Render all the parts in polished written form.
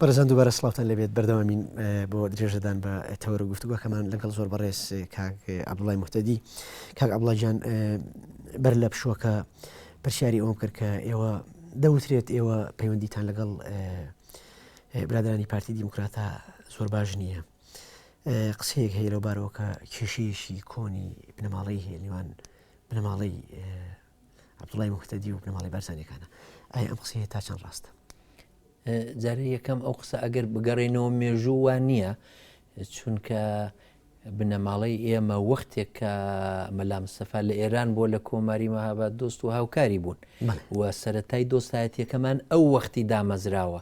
بەڕێزان دووبارە سڵاوتان لێبێت بەردەوامین بۆ درێژەدان بە تەوەر و گفتوگۆکەمان لەگەڵ زۆر بەڕێز کاک عەبدوڵای موهتەدی. کاک عەبدوڵا گیان بەر لە پشووەکە پرسیاری ئەوەم کرد کە ئێوە دەوترێت ئێوە پەیوەندیتان لەگەڵ برادرانی پارتی دیموکراتە زۆر باش نییە. قسەیەک هەیە لەو بارەوە کە کێشەیەکی کۆنی بنەماڵەی هەیە نێوان بنەماڵەی عەبدوڵای موهتەدی و بنەماڵەی بارزانیەکانە ئایا ئەم قسەیە تا چەند ڕاستە؟ جارێ یەکەم ئەو قسە ئەگەر بگەڕێنەوە مێژوو وا نییە چونکە بنەماڵەی ئێمە وەختێک کە مەلا مستەفا لە ئێران بۆ لە کۆماری مەهاباد دۆست و هاوکاری بوون و سەتای دۆستایەتیەکەمان ئەو وەختی دامەزراوە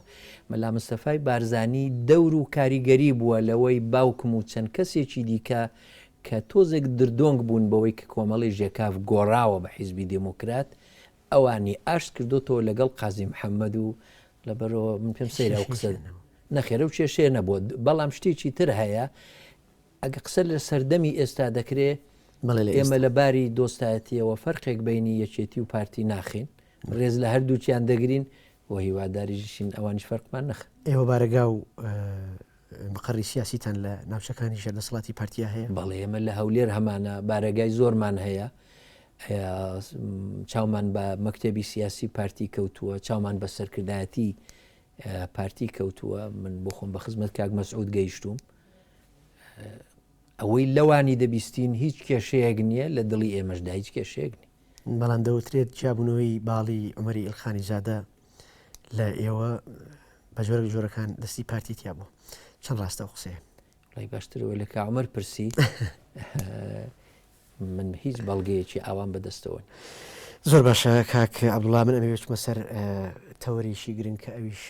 مەلا مستەفای بارزانی دەور و کاریگەری بووە لەوەی باوکم و چەند کەسێکی دیکە کە تۆزێک دردۆنگ بوون بەوەی کە کۆمەڵی ژێکاف گۆڕاوە بە حیزبی دێموکرات، ئەوانی ئاشت کردۆتەوە لەگەڵ قازی محەممەد و لەبەرەوە من پێم سەیرە ئەو قسە نەخێر ئەو کێشەیە نەبووە، بەڵام شتێکی تر هەیە ئەگە قسە لە سەردەمی ئێستا دەکرێ ئێمە لە باری دۆستایەتیەوە فەرقێک بینی یەکێتی و پارتی ناخین ڕێز لە هەردووکیان دەگرین و هیواداریشین ئەوانیش فەرقمان نەخن. ئێوە بارەگا و مقەڕی سیاسیتان لە ناوچەکانی ژێر دەسەڵاتی پارتیا هەیە؟ بەڵێ ئێمە لە هەولێر هەمانە بارەگای زۆرمان هەیە چاومان بە مەکتەبی سیاسی پارتی کەوتووە چاومان بە سەرکردایەتی پارتی کەوتووە من بۆ خۆم بە خزمەت کاک مەسعود گەیشتوم ئەوەی لەوانی دەبیستین هیچ کێشەیەک نییە لە دڵی ئێمەشدا هیچ کێشەیەک نیە. بەڵام دەوترێت جیابوونەوەی باڵی عومەری ئیلخانی زادە لە ئێوە بە جۆرێک جۆرەکان دەستی پارتی تیا بوو چەند ڕاستە ئەو قسەیە؟ وڵی باشترەوە لە کاعمەر پرسی من هیچ بەڵگەیەکی ئاوام بەدەستەوە زۆر باشە کاک عەبدوڵا من ئەمەوێت بچمە سەر تەوەرێکی گرنگ کە ئەویش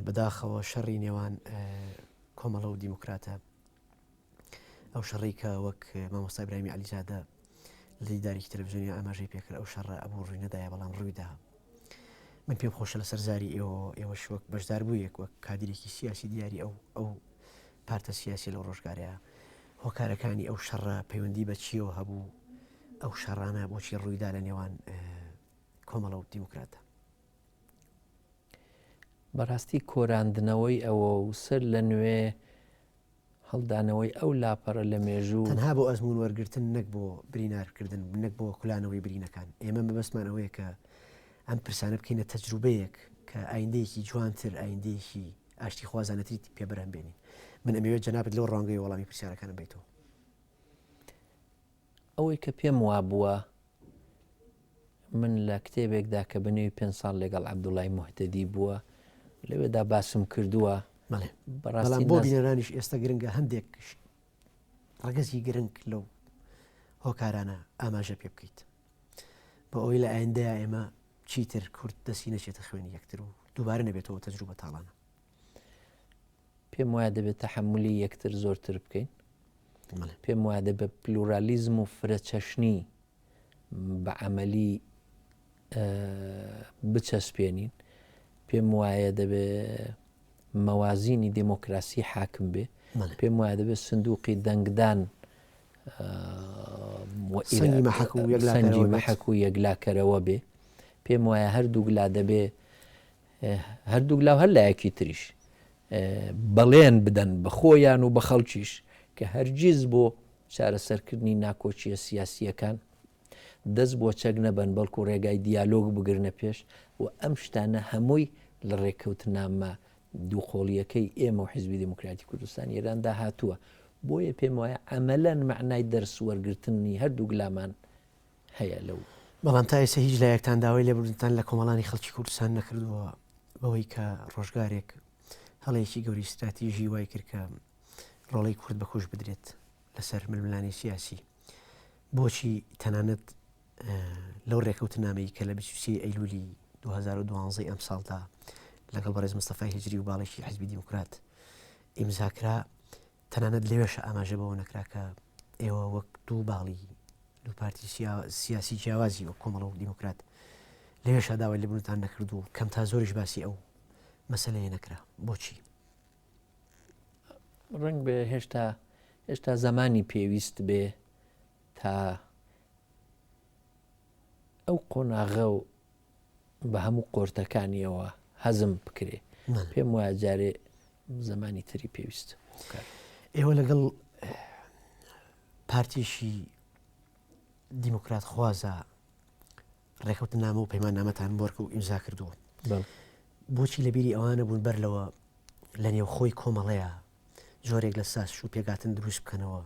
بەداخەوە شەڕی نێوان کۆمەڵە و دیموکراتە ئەو شەڕەی کە وەک مامۆستا ئیبراهیمی عەلیزادە لە دیدارێکی تەلەڤزیۆنی ئاماژەی پێکرد ئەو شەڕە ئەبوو ڕووی نەدایە بەڵام ڕوویدا من پێم خۆشە لەسەر زاری ئێوە ئێوەش وەک بەشداربوویەک وەک کادیرێکی سیاسی دیاری ئەو ئەو پارتە سیاسی لەو ڕۆژگارەیە هۆکارەکانی ئەو شەڕە پەیوەندی بە چیەوە هەبوو ئەو شەڕانە بۆچی ڕوویدا لە نێوان کۆمەڵە و دیموکراتە بەڕاستی کۆراندنەوەی ئەوە و سەر لە نوێ هەڵدانەوەی ئەو لاپەڕە لە مێژوو. تەنها بۆ ئەزموون وەرگرتن نەک بۆ برینارکردن، نەک بۆ کولانەوەی برینەکان. ئێمە مەبەستمان ئەوەیە کە ئەم پرسانە بکەینە تەجروبەیەک کە ئایندەیەکی جوانتر، ئایندەیەکی ئاشتیخوازانەتری پێ بەرهەم بێنین. من ئەمەوێت جەنابت لەو ڕوانگەیەوە وەڵامی پرسیارەکانم بەیتەوە. ئەوەی کە پێم وابووە من لە کتێبێکدا کە بە نێوی پێ ساڵ لەگەڵ عەبدوڵای مهتەدی بووە لەوێدا باسم کردووە بەڵام بۆ بینەرانیش ئێستا گرنگە هەندێک ڕگەزی گرنگ لەو هۆکارانە ئاماژە پێ بکەیت بۆ ئەوەی لە ئایندەیە ئێمە چیتر کورد دەستی نەچێتە خوێنی یەکتر و دووبارە نەبێتەوە تەجروبە تاڵانە پێم وایە دەبێت تەحەمولی یەکتر زۆرتر بکەین. پێم وایە دەبێت پلورالیزم و فرەچەشنی بە عەمەلی بچەسپێنین. پێم وایە دەبێ مەوازینی دێمۆکراسی حاکم بێ. پێم وایە دەبێت سندوقی دەنگدان سەنگی مەحەک و یەکلاکەرەوە بێ. پێم وایە هەردووک لا دەبێ هەردووک لا و هەر لایەکی تریش بەڵێن بدەن بە خۆیان و بە خەڵکیش کە هەرگیز بۆ چارەسەرکردنی ناکۆکییە سیاسییەکان دەست بۆ چەک نەبەن بەڵکو ڕێگای دیالۆگ بگرنە پێش و ئەم شتانە هەمووی لە ڕێککەوتنامە دووقۆڵییەکەی ئێمە و حیزبی دێموکراتی کوردستان ئێراندا هاتووە بۆیە پێم وایە عەمەلەن مەعنای دەرس وەرگرتنی هەردووک لامان هەیە لەو. بەڵام تا ئێستا هیچ لایەکتان داوای لێبوردنتان لە کۆمەڵانی خەڵکی کوردستان نەکردووە بەوەی کە ڕۆژگارێک هەڵەیەکی گەورەی ستراتیژی وای کرد کە ڕۆڵەی کورد بە کوشت بدرێت لەسەر ململانێی سیاسی بۆچی تەنانەت لەو ڕێکەوتنامەی کە لە 23 ئەیلولی 2012 ئەمساڵدا لەگەڵ بەڕێز مستەفای هجری و باڵێکی حزبی دیموکرات ئیمزا کرا تەنانەت لەوێشە ئاماژە بەوە نەکرا کە ئێوە وەک دوو باڵی دوو پارتی سیاسی جیاوازی وەک کۆمەڵە و دیموکرات لەوێشا داوای لێبوردنتان نەکرد و کەم تا زۆریش باسی ئەو مەسەلەیە نەکرا بۆچی؟ ڕەنگ بێ هێشتا هێشتا زمانی پێویست بێ تا ئەو قۆناغە و بە هەموو قۆرتەکانیەوە هەزم بکرێ. پێم وایە جارێ زمانی تری پێویست. ئێوە لەگەڵ پارتیشی دیموکرات خوازە ڕێکەوتنامە و پەیماننامەتان بۆرکە و ئیمزا کردووە بۆچی لە بیری ئەوانە بوون بەر لەوە لە نێوخۆی کۆمەڵەیە جۆرێک لە ساز و پێگاتن دروست بکەنەوە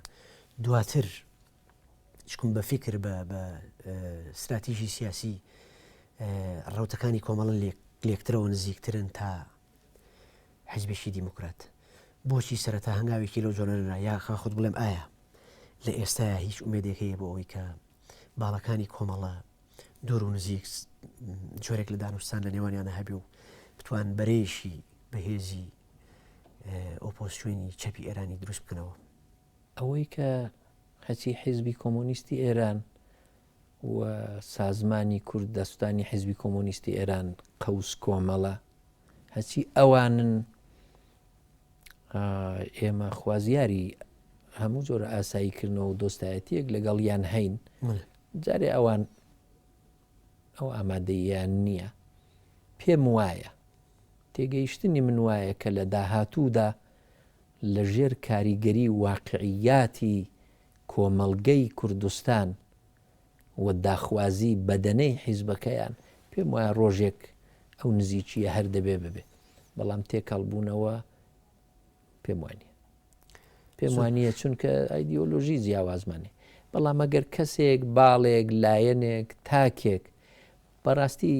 دواتر چکم بە فیکر بە بە ستراتیژی سیاسی ڕەوتەکانی کۆمەڵە لێکترەوە نزیکترن تا حزبێکی دیموکرات بۆچی سەرەتا هەنگاوێکی لەو جۆرە نەنا یا خود بڵێم ئایا لە ئێستایا هیچ ئومێدێک هەیە بۆ ئەوەی کە باڵەکانی کۆمەڵە دوور و نزیک جۆرێک لە دانوستان لە نێوانیانە هەبێ و بتوان بەرەیەکی بەهێزی ئۆپۆزسیۆنی چەپی ئێرانی دروست بکەنەوە؟ ئەوەی کە هەچی حیزبی کۆمۆنیستی ئێران و سازمانی کوردستانی حیزبی کۆمۆنیستی ئێران قەوس کۆمەڵە هەچی ئەوانن ئێمە خوازیاری هەموو جۆرە ئاساییکردنەوە و دۆستایەتیەک لەگەڵیان هەین جارێ ئەوان ئەو ئامادەییان نییە پێم وایە تێگەیشتنی من وایە کە لە داهاتوودا لە ژێر کاریگەری واقعیاتی کۆمەڵگەی کوردستان و داخوازی بەدەنەی حیزبەکەیان، پێم وایە ڕۆژێک ئەو نزیکییە هەر دەبێ ببێ. بەڵام تێکەڵبوونەوە پێم وا نییە. پێم وا نییە چونکە ئایدیۆلۆژی جیاوازمان هەیە. بەڵام ئەگەر کەسێک، باڵێک، لایەنێک، تاکێک بەڕاستی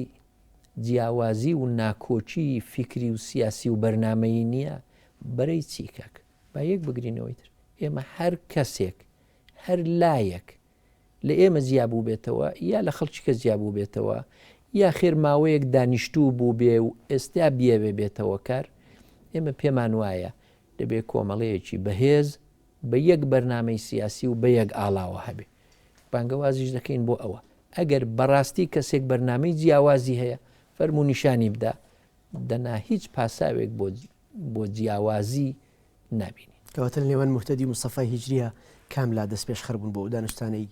جیاوازی و ناکۆکی فیکری و سیاسی و بەرنامەیی نییە، بەرەی چی کاک؟ با یەک بگرینەوەی تر. ئێمە هەر کەسێک، هەر لایەک لە ئێمە جیا بووبێتەوە یا لە خەڵکی کە جیا بووبێتەوە یا خێر ماوەیەک دانیشتوو بووبێ و ئێستا بیەوێ بێتەوە کار، ئێمە پێمان وایە دەبێ کۆمەڵەیەکی بەهێز بە یەک بەرنامەی سیاسی و بە یەک ئاڵاوە هەبێ. بانگەوازیش دەکەین بۆ ئەوە. ئەگەر بەڕاستی کەسێک بەرنامەی جیاوازی هەیە، فەرموو نیشانی بدە، دەنا هیچ پاساوێک بۆ بۆ جیاوازی نابینین. کەواتە لە نێوان موهتەدی و مستەفای هیجریە کام لا دەستپێشخەر بوون بۆ ئەو دانوستانەی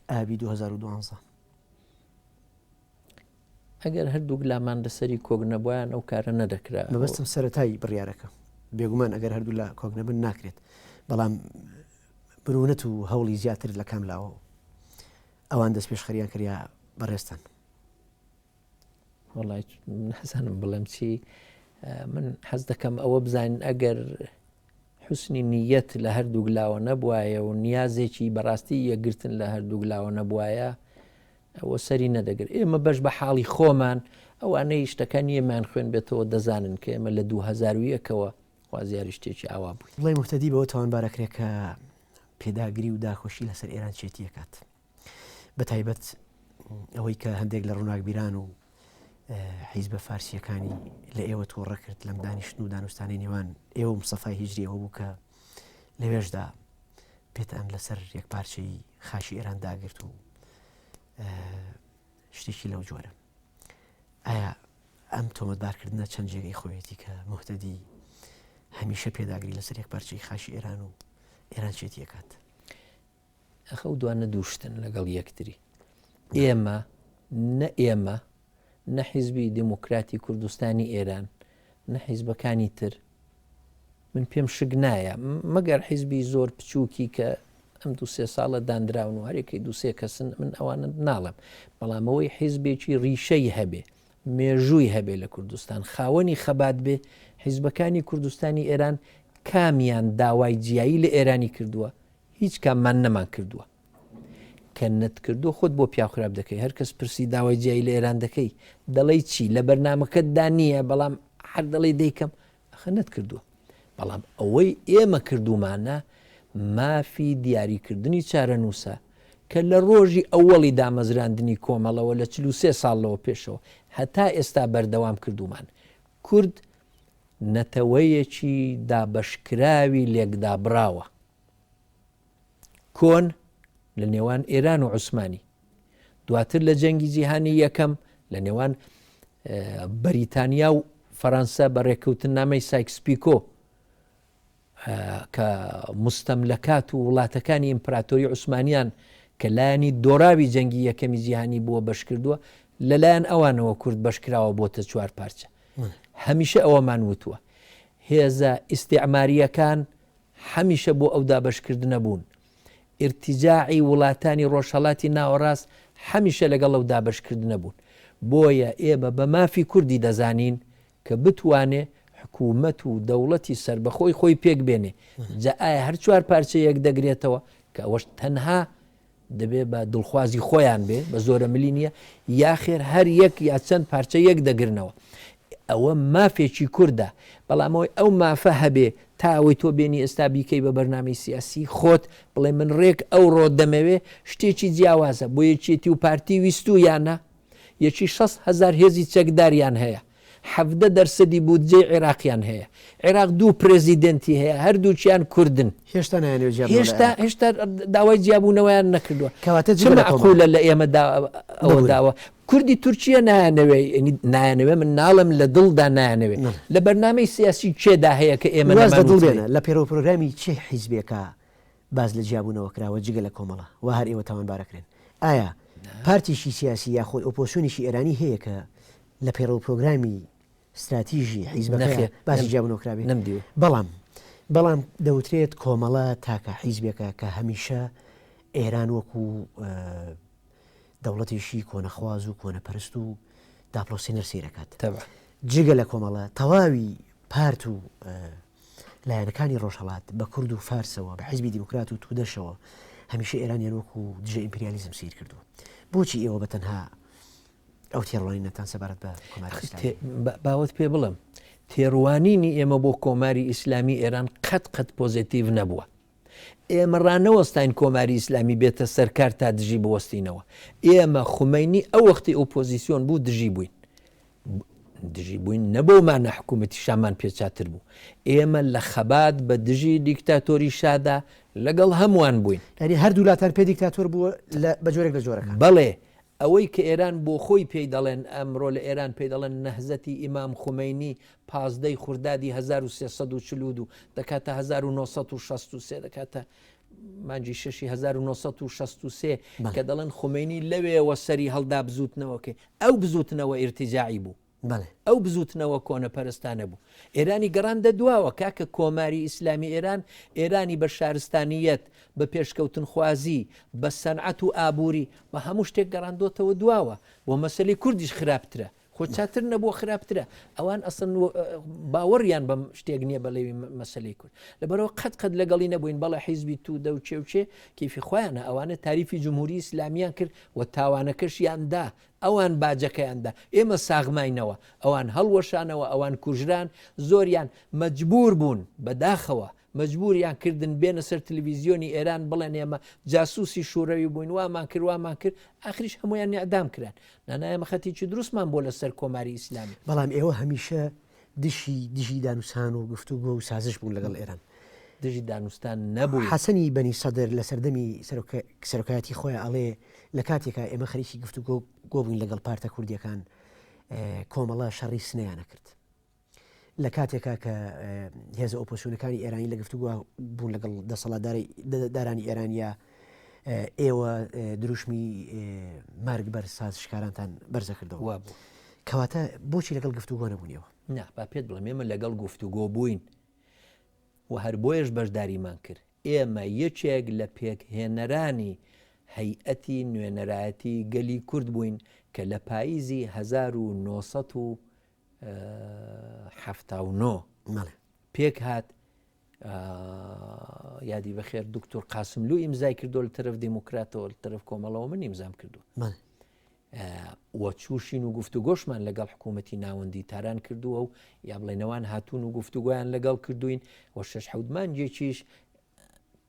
ئابی 2012؟ ئەگەر هەردووک لامان لەسەری کۆک نەبوایان ئەو کارە نەدەکرا. مەبەستم سەرەتای بڕیارەکە. بێگومان ئەگەر هەردوو لا کۆک نەبن ناکرێت، بەڵام مرونەت و هەوڵی زیاتر لە کام لاوە ئەوان دەستپێشخەریان کرد یا بەڕێزتان؟ وەڵای نازانم بڵێم چی من حەز دەکەم ئەوە بزانین ئەگەر حوسنی نیەت لە هەردووک لاوە نەبوایە و نیازێکی بەڕاستی یەکگرتن لە هەردووک لاوە نەبوایە ئەوە سەری نەدەگر ئێمە بەش بە حاڵی خۆمان ئەوانەی شتەکان ئێمان خوێن بێتەوە دەزانن کە ئێمە لە 2001ەوە خوازیاری شتێکی ئاوا بووین. بڵێ موهتەدی بەوە تاوانبار ئەکرێ کە پێداگری و داکۆشی لەسەر ئێران چێتی ئەکات. بە تایبەت ئەوەی کە هەندێک لە ڕووناکبیران و حیزبە فارسیەکانی لە ئێوە تووڕە کرد لەم دانیشتن و دانوستانی نێوان ئێوە مستەفای هیجری ئەوە بوو کە لەوێشدا پێتان لەسەر یەک پارچەی خاکی ئێران داگرت و شتێکی لەو جۆرە ئایا ئەم تۆمەتبارکردنە چەند جێگەی خۆیەتی کە مهتەدی هەمیشە پێداگری لەسەر یەک پارچەی خاکی ئێران و ئێران چێتیەکات ئەخە ئەو دوانە دوو شتن لەگەڵ یەکتری. ئێمە نە ئێمە نە حیزبی دێموکراتی کوردستانی ئێران نە حیزبەکانی تر من پێم شک نایە مەگەر حیزبی زۆر بچووکی کە ئەم دو سێ ساڵە دانراون و هەرێکی دو سێ کەسن من ئەوانە ناڵم بەڵام ئەوەی حیزبێکی ڕیشەی هەبێ مێژووی هەبێ لە کوردستان خاوەنی خەبات بێ حیزبەکانی کوردستانی ئێران کامیان داوای جیایی لە ئێرانی کردووە هیچ کاممان نەمان کردووە. کە نەتکردووە خۆت بۆ پیاو خراپ دەکەی. هەر کەس پرسی داوای جیایی لە ئێران دەکەی دەڵێی چی؟ لە بەرنامەکەتدا نییە بەڵام هەر دەڵێی دەیکەم. ئەخە نەتکردووە. بەڵام ئەوەی ئێمە کردوومانە مافی دیاریکردنی چارەنووسە کە لە ڕۆژی ئەوەڵی دامەزراندنی کۆمەڵەوە لە 43 ساڵ لەوە پێشەوە هەتا ئێستا بەردەوام کردوومان. کورد نەتەوەیەکی دابەشکراوی لێکدابڕاوە. کۆن لە نێوان ئێران و عوسمانی، دواتر لە جەنگی جیهانی یەکەم لە نێوان بەریتانیا و فەرەنسا بە ڕێککەوتننامەی سایکس پیکۆ کە مستەملەکات و وڵاتەکانی ئیمپراتۆری عوسمانیان کە لایەنی دۆراوی جەنگی یەکەمی جیهانی بووە بەشکردووە لەلایەن ئەوانەوە کورد بەشکراوە بۆتە چوار پارچە. هەمیشە ئەوەمان وتووە. هێزە ئیستیعمارییەکان هەمیشە بۆ ئەو دابەشکردنە بوون. ئیرتیجاعی وڵاتانی ڕۆژهەڵاتی ناوەڕاست هەمیشە لەگەڵ ئەو دابەشکردنە بوون. بۆیە ئێمە بە مافی کوردی دەزانین کە بتوانێ حکوومەت و دەوڵەتی سەربەخۆی خۆی پێک بێنێ. جا ئایا هەر چوارپارچە یەک دەگرێتەوە کە ئەوەش تەنها دەبێ بە دڵخوازی خۆیان بێ، بە زۆرەملی نییە، یاخێر هەر یەک یا چەند پارچە یەک دەگرنەوە. ئەوە مافێکی کوردە، بەڵام ئەوەی ئەو مافە هەبێ تا ئەوەی تۆ بێنی ئێستا بیکەی بە بەرنامەی سیاسی خۆت بڵێ من ڕێک ئەوڕۆ دەمەوێ شتێکی جیاوازە، بۆ یەکێتی و پارتی ویستوویانە یەکی 60 هەزار هێزی چەکداریان هەیە، 17 دەرسەدی بودجەی عێراقیان هەیە. عێراق دوو پرێزیدێنتی هەیە، هەردووکیان کوردن. هێشتا نایانەوێت جیابنەوە لە هێشتا عێراق. هێشتا داوای جیابوونەوەیان نەکردووە. کەواتە چ جگە لە کۆمەڵە. مەعقولە لە ئێمە دا ئەوە ببورە. داوە. کوردی تورکیە نایانەوێ، یەنی نایانەوێ من ناڵێم لە دڵدا نایانەوێ. نەڵێ. لە بەرنامەی سیاسی کێدا هەیە کە ئێمە واز لە دڵ نەمانوتبێ؟ بێنە، لە پەیڕەو پرۆگرامی چ حیزبێکا باس لە جیابوونەوە کراوە جگە لە کۆمەڵە وا هەر ئێوە تاوانبارەکرێن؟ ئایا پارتێکی سیاسی یاخود ئۆپۆسیۆنێکی ئێرانی هەیە کە لە پەیڕەو پرۆگرامی ستراتیژی حیزبەکەیان باسی جیابوونەوە کرابێ؟ نەمدیوە. بەڵام بەڵام دەوترێت کۆمەڵە تاکە حیزبێکە کە هەمیشە ئێران وەکو دەوڵەتێکی کۆنەخواز و کۆنەپەرست و داپڵۆسێنەر سەیرەکات. جگە لە کۆمەڵە تەواوی پارت و لایەنەکانی ڕۆژهەڵات بە کورد و فارسەوە، بە حیزبی دیموکرات و تودەشەوە هەمیشە ئێرانیان وەکو دژە ئیمپریالیزم سەیر کردووە. بۆچی ئێوە بە تەنها ئەو تێڕوانینەتان سەبارەت بە کۆماری ئیسلامی؟ باوەت پێ بڵێم، تێڕوانینی ئێمە بۆ کۆماری ئیسلامی ئێران قەت قەت پۆزێتیڤ نەبووە. ئێمە ڕانەوەستاین کۆماری ئیسلامی بێتە سەر کار تا دژی بوەستینەوە. ئێمە خومەینی ئەو وەختی ئۆپۆزیسیۆن بوو دژی بووین. دژی بووین نە بەو مانا حکوومەتی شامان پێ چاتر بوو. ئێمە لە خەبات بە دژی دیکتاتۆری شادا لەگەڵ هەمووان بووین. یانی هەردوو لاتان پێ دیکتاتۆر بووە لە بە جۆرێک لە جۆرەکان. بەڵێ. ئەوەی کە ئێران بۆ خۆی پێی دەڵێن ئەمرۆ لە ئێران پێی دەڵێن نەهزەتی ئیمام خومەینی پازدەی خوردادی 1342 دەکاتە 1963 دەکاتە مانگی شەشی 1963 کە دەڵێن خومەینی لەوێوە سەری هەڵدا بزوتنەوەکەی ئەو بزوتنەوە ئیرتیجاعی بوو. بەڵێ. ئەو بزوتنەوە کۆنەپەرستانە بوو. ئێرانی گەڕاندە دواوە کاکە کۆماری ئیسلامی ئێران ئێرانی بە شارستانیەت، بە پێشکەوتنخوازی، بە سەنعەت و ئابووری، بە هەموو شتێک گەڕاندۆتەوە دواوە. بۆ مەسەلەی کوردیش خراپترە. خۆ چاتر نەبووە خراپترە. ئەوان ئەسڵەن باوەڕیان بە شتێک نییە بە لێوی مەسەلەی کورد. لەبەرئەوە قەت قەت لەگەڵی نەبووین. بەڵێ حیزبی توودە و چێ و چێ کەیفی خۆیانە. ئەوانە تاریفی جمهوری ئیسلامیان کرد و تاوانەکەشیان دا. ئەوان باجەکەیان دا، ئێمە ساغ ماینەوە، ئەوان هەڵوەشانەوە، ئەوان کوژران، زۆریان مەجبوور بوون، بەداخەوە مەجبووریان کردن بێنە سەر تلویزیۆنی ئێران بڵێن ئێمە جاسووسی شوورەوی بووین، وامان کرد، وامان کرد، ئاخریش هەموویان ئێعدام کران. نا نا ئێمە خەتێکی دروستمان بووە لە سەر کۆماری ئیسلامی. بەڵام ئێوە هەمیشە دژی دژی دانوسان و گفتوگۆ و سازش بوون لەگەڵ ئێران. دژی دانوستان نەبووین. حەسەنی بەنی سەدر لە سەردەمی سەرۆکایەتی خۆیا ئەڵێ لە کاتێکا ئێمە خەریکی گفتوگۆ گۆ بووین لەگەڵ پارتە کوردیەکان کۆمەڵە شەڕی سنەیان ئەکرد. لە کاتێکا کە هێزە ئۆپۆسیۆنەکانی ئێرانی لە گفتوگۆ بوون لەگەڵ دەسەڵاتداری دارانی ئێرانیا ئێوە دروشمی مەرگ بەر سازشکارانتان بەرزەکردەوە. وابوو. کەواتە بۆچی لەگەڵ گفتوگۆ نەبوون ئێوە؟ نا با پێت بڵێم ئێمە لەگەڵ گفتوگۆ بووین و هەر بۆیەش بەشداریمان کرد. ئێمە یەکێک لە پێکهێنەرانی هەیئەتی نوێنەرایەتی گەلی کورد بووین کە لە پاییزی 1979 پێکهات، یادی بەخێر دکتۆر قاسملوو ئیمزای کردووە لە تەرەف دێموکراتەوە لە تەرەف کۆمەڵەوە من ئیمزام کردووە. و چووشین و گفتوگۆشمان لەگەڵ حکوومەتی ناوەندی تاران کردووە و یا بڵێنەوان هاتوون و گفتوگۆیان لەگەڵ کردوین و شەش حەوت مانگێکیش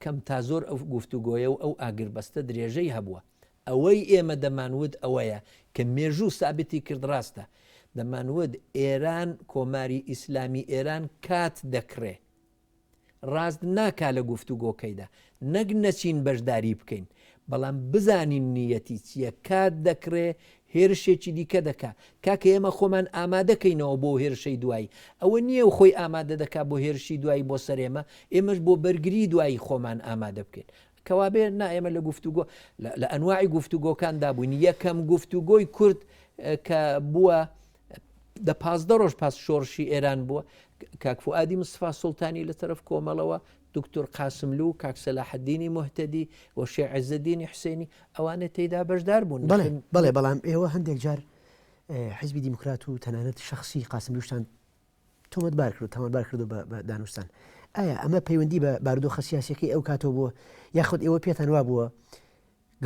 کەم تا زۆر ئەو گفتوگۆیە و ئەو ئاگربەستە درێژەی هەبووە. ئەوەی ئێمە دەمانوت ئەوەیە کە مێژوو سابتی کرد ڕاستە. دەمانوت ئێران کۆماری ئیسلامی ئێران کات دەکڕێ. ڕاست ناکا لە گفتوگۆکەیدا، نەک نەچین بەشداری بکەین، بەڵام بزانین نیەتی چیە، کات دەکڕێ هێرشێکی دیکە دەکا، کاکە ئێمە خۆمان ئامادە کەینەوە بۆ هێرشەی دوایی، ئەوە نیە ئەو خۆی ئامادە دەکا بۆ هێرشی دوایی بۆ سەر ئێمە، ئێمەش بۆ بەرگری دوایی خۆمان ئامادە بکەین. کەوابێ نا ئێمە لە گفتوگۆ لە ئەنواعی گفتوگۆکاندا بووین، یەکەم گفتوگۆی کورد کە بووە. دە 15 ڕۆژ پاس شۆڕشی ئێران بووە کاک فوئادی مستەفا سوڵتانی لە تەرەف کۆمەڵەوە دکتۆر قاسملوو کاک سەلاحەدینی موهتەدی و شێخ عزەدینی حوسێنی ئەوانە تێیدا بەشدار بوون. بەڵێ بەڵێ بەڵام ئێوە هەندێک جار حیزبی دیموکرات و تەنانەت شەخسی قاسملووشتان تۆمەتبار کرد تاوانبار کردو بە دانوستان. ئایا ئەمە پەیوەندی بە بارودۆخە سیاسیەکەی ئەو کاتەوە بووە یاخود ئێوە پێتان وابووە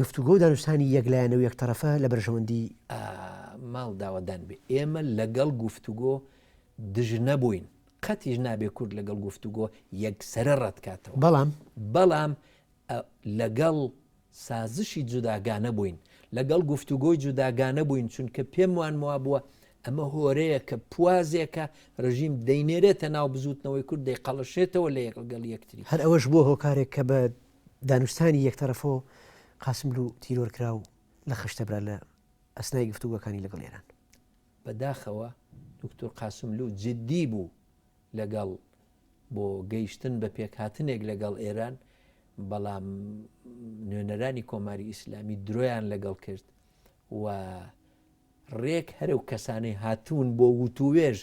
گفتوگۆ و دانوستانی یەک لایەنە و یەک تەرەفە لە بەرژەوەندی. ماڵ داوەدان بێ ئێمە لەگەڵ گفتوگۆ دژ نەبووین قەتیش نابێ کورد لەگەڵ گفتوگۆ یەکسرە ڕەتکاتەوە بەڵام بەڵام لەگەڵ سازشی جوداگانە بووین لەگەڵ گفتوگۆی جوداگانە بووین چونکە پێم وان وابووە ئەمە هۆرەیە کە پوازێکە ڕژیم دەینێرێتە ناو بزوتنەوەی کورد دەیقەڵشێتەوە لە یەکگەڵ یەکتری. هەر ئەوەش بووە هۆکارێک کە بە دانوستانی یەکتەرەفۆ قاسملوو تیرۆر کرا و لە خشتە برا لە ئەسنای گفتوگۆکانی لەگەڵ ئێران. بەداخەوە دوکتور قاسملوو جیددی بوو لەگەڵ بۆ گەیشتن بە پێکهاتنێک لەگەڵ ئێران، بەڵام نوێنەرانی کۆماری ئیسلامی درۆیان لەگەڵ کرد و ڕێک هەر ئەو کەسانەی هاتوون بۆ وتووێژ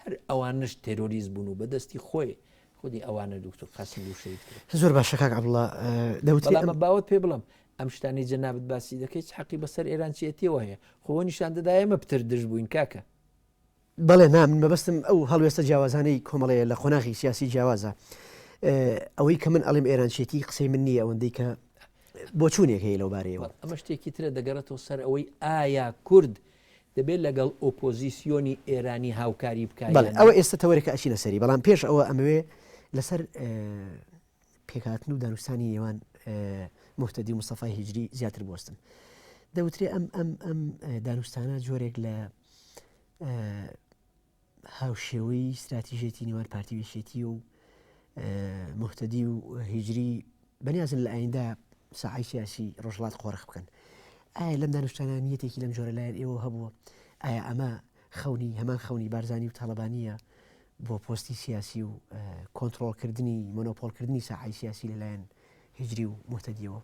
هەر ئەوانەش تێرۆریست بوون و بە دەستی خۆی خودی ئەوانە دوکتور قاسملوو شەهید کرا. زۆر باشە کاک عەبدوڵا دەوترێ بەڵام باوەت پێ بڵێم ئەم شتانەی جەنابت باسی دەکەی چ حەقی بەسەر ئێرانچیەتیەوە هەیە خۆ نیشان دەدا ئێمە پتر دژ بووین کاکە. بەڵێ نا من مەبەستم ئەو هەڵوێستە جیاوازانەی کۆمەڵەیە لە قۆناغی سیاسی جیاوازە ئەوەی کە من ئەڵێم ئێرانچێتی قسەی من نییە ئەوەندەی کە بۆچوونێک هەیە لەو بارەیەوە. ئەمە شتێکی ترە دەگەڕێتەوە سەر ئەوەی ئایا کورد دەبێت لەگەڵ ئۆپۆزیسیۆنی ئێرانی هاوکاری بکا بەڵێ یان نا؟ ئەوە ئێستا تەوەرێکە ئەچینە سەری بەڵام پێش ئەوە ئەمەوێ لەسەر پێکهاتن و دانوستانی نێوان موهتەدی و مستەفای هیجری زیاتر بوەستم. دەوترێ ئەم ئەم ئەم دانوستانە جۆرێک لە هاوشێوەی ستراتیژێتی نێوان پارتی و یەکێتی و موهتەدی و هیجری بەنیازن لە ئایندە ساحەی سیاسی ڕۆژهەڵات قۆرخ بکەن. ئایا لەم دانوستانە نیەتێکی لەم جۆرە لایەن ئێوە هەبووە؟ ئایا ئەمە خەونی هەمان خەونی بارزانی و تاڵەبانییە بۆ پۆستی سیاسی و کۆنتڕۆڵکردنی مۆنۆپۆڵکردنی ساحەی سیاسی لەلایەن هیجری و موهتەدیەوە؟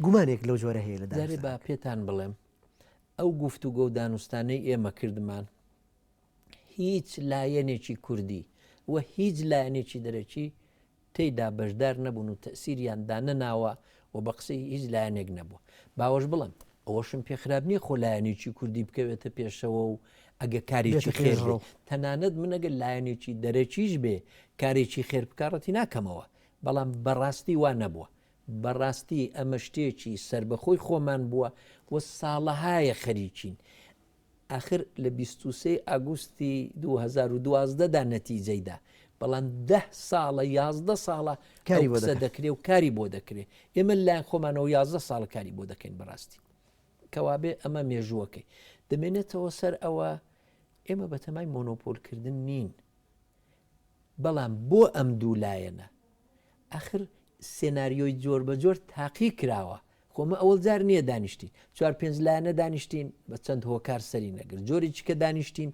گومانێک لەو جۆرە هەیە لە جارێ با دانوستانەکە. پێتان بڵێم ئەو گفتوگۆ و دانوستانەی ئێمە کردمان هیچ لایەنێکی کوردی و هیچ لایەنێکی دەرەکی تێیدا بەشدار نەبوون و تەئسیریان دانەناوە و بە قسەی هیچ لایەنێک نەبووە. باوەش بڵێم ئەوەشم پێ خراپ نییە خۆ لایەنێکی کوردی بکەوێتە پێشەوە و ئەگە کارێکی بێتە خێر بێ پێشڕەو. تەنانەت من ئەگەر لایەنێکی دەرەکیش بێ کارێکی خێر بکا ڕەتی ناکەمەوە بەڵام بەڕاستی وا نەبووە. بەڕاستی ئەمە شتێکی سەربەخۆی خۆمان بووە و ساڵەهایە خەریکین. ئاخر لە 23 ئاگوستی 2012 دا نەتیجەی دا، بەڵام دە ساڵە 11 ساڵە ئەو کاری بۆ قسە دەکەن. دەکرێ و کاری بۆ دەکرێ. ئێمە لەلایەن خۆمانەوە 11 ساڵە کاری بۆ دەکەین بەڕاستی. کەوابێ ئەمە مێژووەکەی. دەمێنێتەوە سەر ئەوە ئێمە بەتەمای مۆنۆپۆلکردن نین. بەڵام بۆ ئەم دوو لایەنە؟ ئاخر سێناریۆی جۆر بە جۆر تاقی کراوە. خۆ ئەمە ئەوەڵ جار نییە دانیشتین. چوار پێنج لایەنە دانیشتین بە چەند هۆکار سەری نەگرت. جۆرێکی کە دانیشتین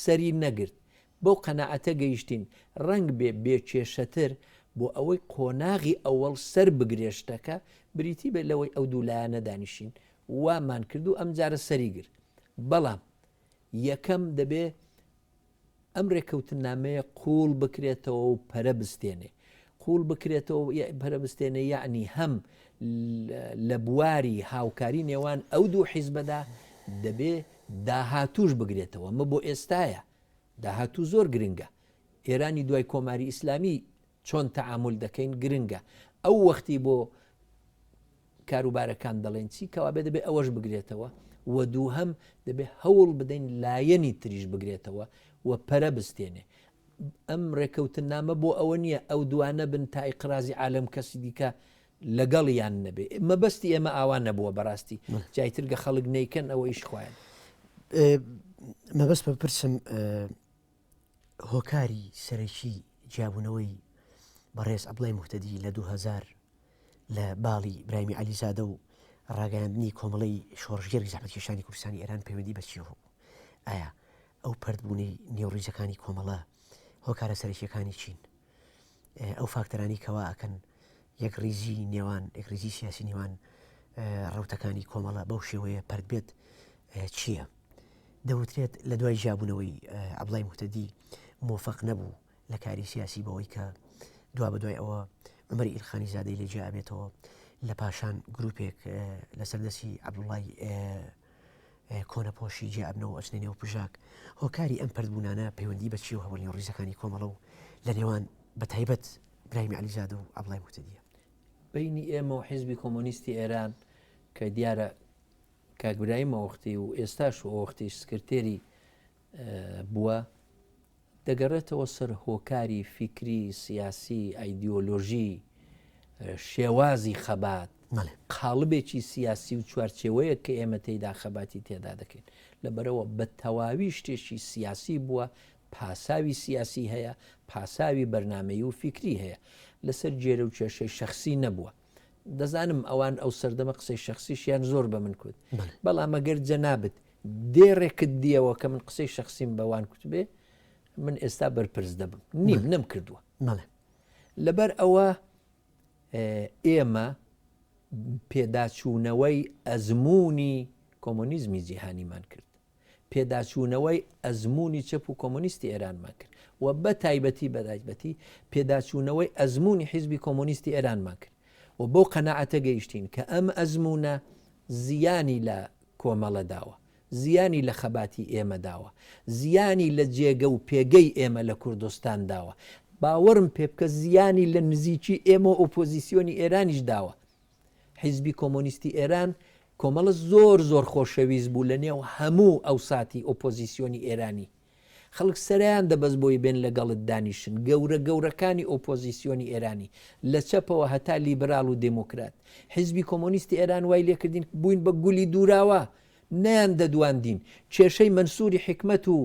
سەری نەگرت. بەو قەناعەتە گەیشتین ڕەنگ بێ بێ کێشەتر بۆ ئەوەی قۆناغی ئەوەڵ سەر بگرێ شتەکە بریتی بێت لەوەی ئەو دوو لایەنە دانیشین. وامان کرد و ئەمجارە سەری گرت. بەڵام یەکەم دەبێ ئەم رێککەوتننامەیە قووڵ بکرێتەوە و پەرە بستێنێ. قووڵ بکرێتەوە و پەرە بستێنێ یەعنی هەم لە بواری هاوکاری نێوان ئەو دوو حیزبەدا دەبێ داهاتووش بگرێتەوە. ئەمە بۆ ئێستایە. داهاتوو زۆر گرنگە. ئێرانی دوای کۆماری ئیسلامی چۆن تەعامول دەکەین گرنگە. ئەو وەختی بۆ کاروبارەکان دەڵێن چی کەوابێ دەبێ ئەوەش بگرێتەوە و دووهەم دەبێ هەوڵ بدەین لایەنی تریش بگرێتەوە و پەرە بستێنێ ئەم ڕێکەوتنامە بۆ ئەوە نییە ئەو دوانە بن تا ئیقرازی عالەم کەسی دیکە لەگەڵیان نەبێ مەبەستی ئێمە ئاوا نەبووە بەڕاستی جایتر گە خەڵک نیکەن ئەوە ئیش خۆیان مەبەست بپرسم هۆکاری سەرەکی جیابوونەوەی بەڕێز عەبدوڵای موهتەدی لە 2000 لە باڵی برایمی عەلیزادە و ڕاگەیاندنی کۆمەڵەی شۆڕشگێڕی زەحمەتکێشانی کوردستانی ئێران پەیوەندی بە چیەوە بوو؟ ئایا ئەو پەرتبوونەی نێو ڕیزەکانی کۆمەڵە هۆکارە سەرەکیەکانی چین؟ ئەو فاکتەرانی کەوا ئەکەن یەکڕیزی نێوان یەکڕیزی سیاسی نێوان ڕەوتەکانی کۆمەڵە بەو شێوەیە پەرت بێت چییە؟ دەوترێت لە دوای جیابوونەوەی عەبدوڵای موهتەدی مۆفەق نەبوو لە کاری سیاسی بەوەی کە دوا بەدوای ئەوە عومەری ئیلخانی زادەی لێ جیا ئەبێتەوە لە پاشان گروپێک لەسەر دەستی عەبدوڵای کۆنەپۆشی جیا ئەبنەوە ئەچنە نێو پژاک هۆکاری ئەم پردبوونانە پەیوەندی بە چیەوە هەبوو لەنێو ڕیزەکانی کۆمەڵە و لە نێوان بە تایبەت براهیمی عەلیزادە و عەبدوڵای موهتەدیە. بەینی ئێمە و حیزبی کۆمۆنیستی ئێران کە دیارە کاک برایم ئەوەختی و ئێستاش و ئەوەختیش سکرتێری بووە دەگەڕێتەوە سەر هۆکاری فیکری سیاسی ئایدیۆلۆژی شێوازی خەبات قاڵبێکی سیاسی و چوارچێوەیەک کە ئێمە تێیدا خەباتی تێدا دەکەین لەبەرەوە بە تەواوی شتێکی سیاسی بووە پاساوی سیاسی هەیە پاساوی بەرنمەی و فیکری هەیە لەسەر گێرە و کێشەی شخصی نەبووە دەزانم ئەوان ئەو سەردەمە قسەی شەخسیشیان زۆر بە من کوت بەڵام ئەگەر جەنابت دێڕێکت دیەوە کە من قسەی شەخسیم بەوان کوتبێ من ئێستا بەرپرس دەبم نیم نەم کردووە لەبەر ئەوە ئێمە پێداچوونەوەی ئەزمموی کۆمۆنیزمی جیهانیمان کرد پێداچوونەوەی ئەزموونی چەپ و کۆمۆنیستی ئێرانمان کرد و بە تایبەتی بە تایبەتی پێداچوونەوەی ئەزموونی حیزبی کۆمۆنیستی ئێرانمان کرد و بەو قەناعەتە گەیشتین کە ئەم ئەزموونە زیانی لە کۆمەڵە داوە، زیانی لە خەباتی ئێمە داوە، زیانی لە جێگە و پێگەی ئێمە لە کوردستان داوە، باوەڕم پێ بکە زیانی لە نزیکی ئێمە و ئۆپۆزیسیۆنی ئێرانیش داوە. حیزبی کۆمۆنیستی ئێران کۆمەڵە زۆر زۆر خۆشەویست بوو لە نێو هەموو ئەوساتی ئۆپۆزیسیۆنی ئێرانی. خەڵک سەرەیان دەبەست بۆی بێن لەگەڵت دانیشن، گەورە گەورەکانی ئۆپۆزیسیۆنی ئێرانی، لە چەپەوە هەتا لیبراڵ و دێمۆکرات. حیزبی کۆمۆنیستی ئێران وای لێکردین بووین بە گولی دووراوە. نەیان دەدواندین. کێشەی مەنسووری حیکمەت و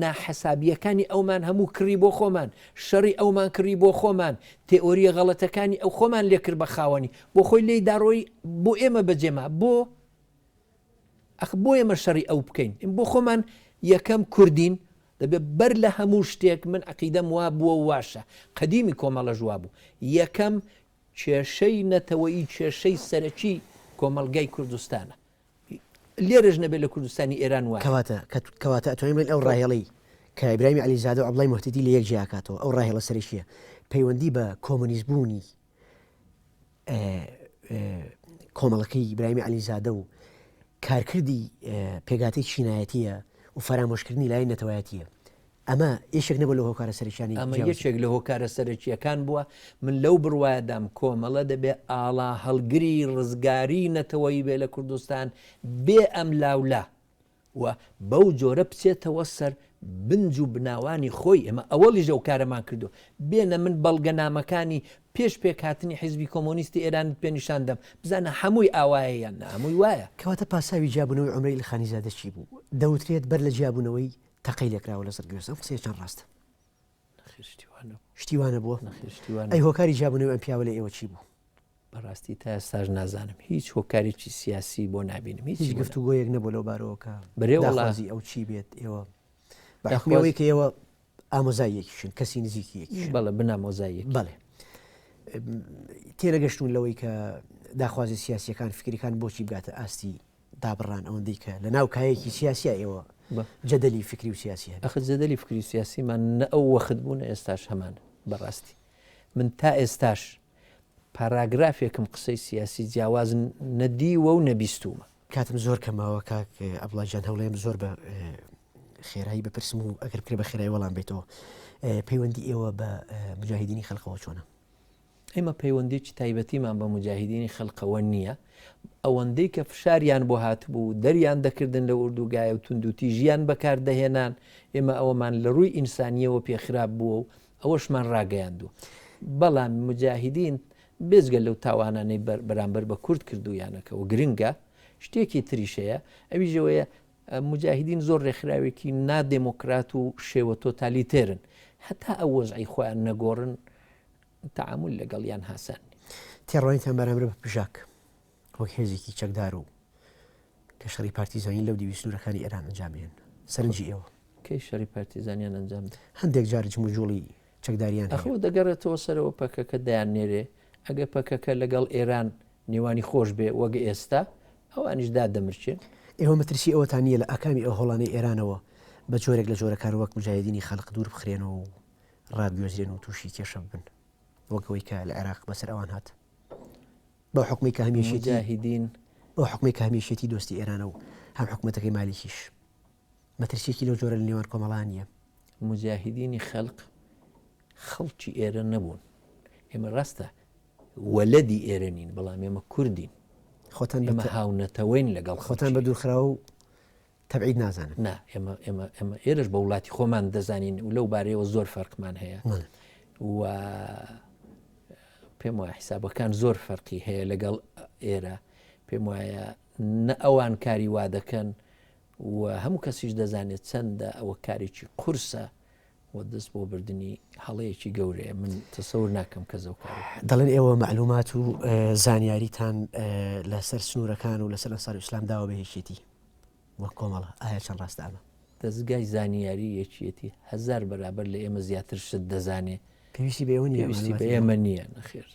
ناحەسابییەکانی ئەومان هەموو کڕی بۆ خۆمان، شەڕی ئەومان کڕی بۆ خۆمان، تێئۆرییە غەڵەتەکانی ئەو خۆمان لێ کرد بە خاوەنی، بۆ خۆی لێی داڕۆی بۆ ئێمە بەجێ ما. بۆ؟ ئەخ بۆ ئێمە شەڕی ئەو بکەین؟ ئێمە بۆ خۆمان یەکەم کوردین، دەبێ بەر لە هەموو شتێک من عەقیدەم وا بووە و واشە، قەدیمی کۆمەڵەش وا بوو، یەکەم کێشەی نەتەوەیی کێشەی سەرەکی کۆمەڵگای کوردستانە. لێرەش نەبێت لە کوردستانی ئێران وایە. کەواتە کەواتە ئەتوانین بڵێین ئەو ڕاهێڵەی کە ئیبراهیمی عەلیزادە و عەبدوڵای موهتەدی لە یەک جیا ئەکاتەوە ئەو ڕاهێڵە سەرەکییە پەیوەندی بە کۆمۆنیست بوونی کۆمەڵەکەی ئیبراهیمی عەلیزادە و کارکردی پێگاتەی چینایەتیە و فەرامۆشکردنی لای نەتەوایەتیە ئەمە یەکێک نەبوو لە هۆکارە سەرەکیانی ئەمە یەکێک لە هۆکارە سەرەکییەکان بووە، من لەو بڕوایەدام کۆمەڵە دەبێ ئاڵا هەڵگری ڕزگاری نەتەوەیی بێ لە کوردستان بێ ئەملاولا و بەو جۆرە بچێتەوە سەر بنج و بناوانی خۆی، ئێمە ئەوەڵیش ئەو کارەمان کردووە، بێنە من بەڵگەنامەکانی پێش پێکهاتنی حیزبی کۆمۆنیستی ئێرانت پێ نیشان دەم بزانە هەمووی ئاوایە یان نا هەمووی وایە. کەواتە پاساوی جیابوونەوەی عومەر ئیلخانیزادە چی بوو؟ دەوترێت بەر لە جیابوونەوەی تەقەی لێکراوە لە زڕگوێز ئەم قسەیە چەند ڕاستە؟ نەخێر شتی وا نەبوو. شتی وا نەبووە؟ نەخێر شتی وا ئەی نەبوو. هۆکاری جیابوونەوەی ئەم پیاوە لە ئێوە چی بوو؟ بەڕاستی تا ئێستاش نازانم هیچ هۆکارێکی سیاسی بۆ نابینم هیچ هیچ گفتوگۆیەک نەبوو لەو بارەوە کە بەرێ وەڵا داخوازی ئەو چی بێت ئێوە بە حوکمی ئەوەی کە ئێوە ئامۆزای یەکیشن کەسی نزیکی یەکیشن بەڵێ بنامۆزای یەک بەڵێ تێنەگەشتوون لەوەی کە داخوازی سیاسیەکان فکریەکان بۆچی بگاتە ئاستی دابڕان ئەوەندەی کە لە ناو کایەکی سیاسیا ئێوە جەدەلی فکری و سیاسی هەبێت. ئەخر جەدەلی فکری و سیاسیمان نە ئەو وەخت بوو نە ئێستاش هەمانە بەڕاستی من تا ئێستاش پاراگرافێکم قسەی سیاسی جیاواز نەدیوە و نەبیستوومە. کاتم زۆر کەم ماوە کاک عەبدوڵا گیان هەوڵێم زۆر بە خێرایی بپرسم و ئەگەر بکرێ بە خێرایی وەڵام بێتەوە پەیوەندی ئێوە بە مجاهیدینی خەلقەوە چۆنە؟ ئێمە پەیوەندیی تایبەتیمان بە موجاهیدینی خەلقەوە نییە، ئەوەندەی کە فشاریان بۆ هاتبوو و دەریان دەکردن لە ئوردوگایە و توندوتیژیان بەکار دەهێنان، ئێمە ئەوەمان لە ڕووی ئینسانییەوە پێ خراپ بووە و ئەوەشمان ڕاگەیاندووە. بەڵام موجاهیدین بێجگە لەو تاوانانەی بەرامبەر بە کورد کردوویانە کە گرنگە، شتێکی تریش هەیە، ئەویش ئەوەیە موجاهیدین زۆر ڕێکخراوێکی نادێمۆکرات و شێوە تۆتالیتێرن، هەتا ئەو وەزعەی خۆیان نەگۆڕن تەعامول لەگەڵیان هاسان نیە. تێڕوانینتان بەرامبەر بە پژاک وەک هێزێکی چەکدار و کە شەڕی پارتیزانی لەو دیوی سنوورەکانی ئێران ئەنجام بێن سەرنجی ئێوە؟ کەی شەڕی پارتیزانیان ئەنجام دا؟ هەندێک جار جموجوڵی چەکداریان هەیە. ئەخۆ دەگەڕێتەوە سەرەوە پەکەکە دەیان نێرێ ئەگەر پەکەکە لەگەڵ ئێران نێوانی خۆش بێ وەک ئێستا ئەوانیش دادەمرچێن. ئێوە مەترسی ئەوەتان نییە لە ئاکامی ئەو هەوڵانەی ئێرانەوە بە جۆرێک لە جۆرەکان وەک موجاهیدینی خەلق دوور بخرێنەوە و ڕابگوێزرێن و تووشی کێشە ببن وەک ئەوەی کە لە عێراق بەسەر ئەوان هات؟ بەو حوکمەی کە هەم یەکێتی موجاهیدین بەو حوکمەی کە هەم یەکێتی دۆستی ئێرانە و هەم حکومەتەکەی مالیکیش مەترسیەکی لەو جۆرە لە نێوان کۆمەڵان نییە؟ موجاهیدینی خەلق خەڵکی ئێرە نەبوون. ئێمە ڕاستە وەلەدی ئێرە نین، بەڵام ئێمە کوردین. خۆتان ئێمە هاونەتەوەین لەگەڵ خۆتان بە دوورخراو و تەبعید نازانن؟ نا، ئێمە ئێمە ئێمە ئێرەش بە وڵاتی خۆمان دەزانین و لەو بارەیەوە زۆر فەرقمان هەیە و پێم وایە حیسابەکان زۆر فەرقی هەیە لەگەڵ ئێرە. پێم وایە نە ئەوان کاری وا دەکەن و هەموو کەسیش دەزانێت چەندە ئەوە کارێکی قورسە و دەست بۆ بردنی هەڵەیەکی گەورەیە من تەسەور ناکەم کەس ئەو کارە بکات. دەڵێن ئێوە مەعلومات و زانیاریتان لەسەر سنوورەکان و لەسەر ئەنساری ئیسلام داوە بە یەکێتی وەک کۆمەڵە، ئایا چەند ڕاستە ئەمە؟ دەزگای زانیاری یەکیەتی هەزار بەرابەر لە ئێمە زیاتر شت دەزانێ. پێویستی بە ئێوە نییە؟ پێویستی بە ئێمە نییە نەخێر.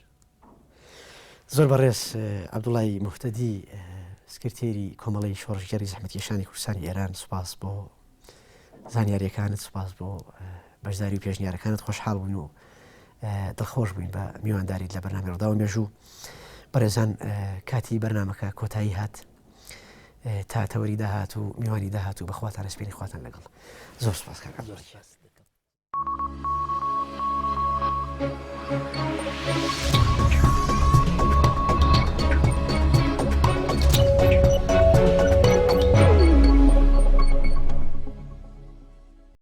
زۆر بەڕێز عەبدوڵای موهتەدی سکرتێری کۆمەڵەی شۆڕشگێڕی زەحمەتکێشانی کوردستانی ئێران سوپاس بۆ زانیاریەکانت سوپاس بۆ بەشداری و پێشنیارەکانت خۆشحاڵ بووین و دڵخۆش بووین بە میوانداریت لە بەرنامەی ڕووداو مێژوو بەڕێزان کاتی بەرنامەکە کۆتایی هات تا تەوەری داهات و میوانی داهات و بەخواتان ئەسپێنی خواتان لەگەڵ زۆر سپاس کاک عەبدوڵای.